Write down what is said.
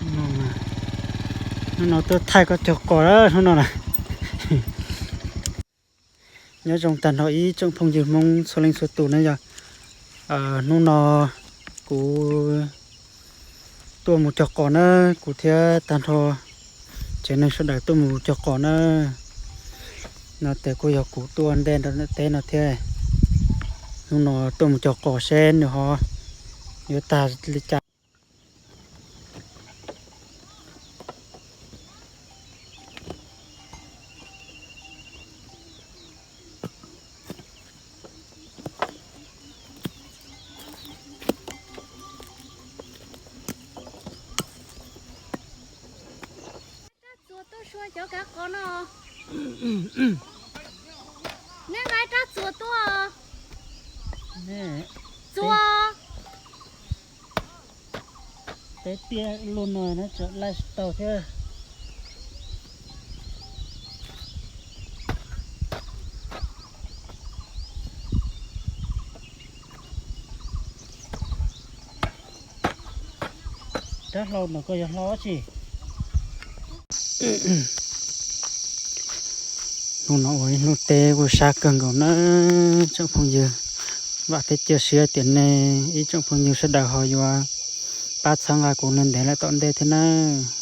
Hnub no tuaj thaij koj cog qos lawm hnub no na. Nyob zoo tag nrho ib tsoom phooj ywg Hmoob txhua leej txhua tus na yog. Hnub no kuv tuaj mus cog qos na, kuv thiab tag nrho tsev neeg sawv daws tuaj mus cog qos na. No tes kuj yog kuv tuaj ntej nram teb no thiab. Hnub no tuaj mus cog qos seb nws ho yuav tag li cas. Rab txuas tuaj sua cov kav qos no. Neb nqa rab txuas tuaj. Txuas. Peb tiaj luaj no na tseem laij tsis tau thiab. Rab hlau no koj yog hlau dab tsi? Hnub no ua ib hnub teb kuj sab kawg nkaus na tsoom phooj ywg. Vam thiab cia siab tias nej ib tsoom phooj ywg sawv daws ho yuav pab txhawb nqa kuv ntev ntev lawm tom ntej thiab nawb.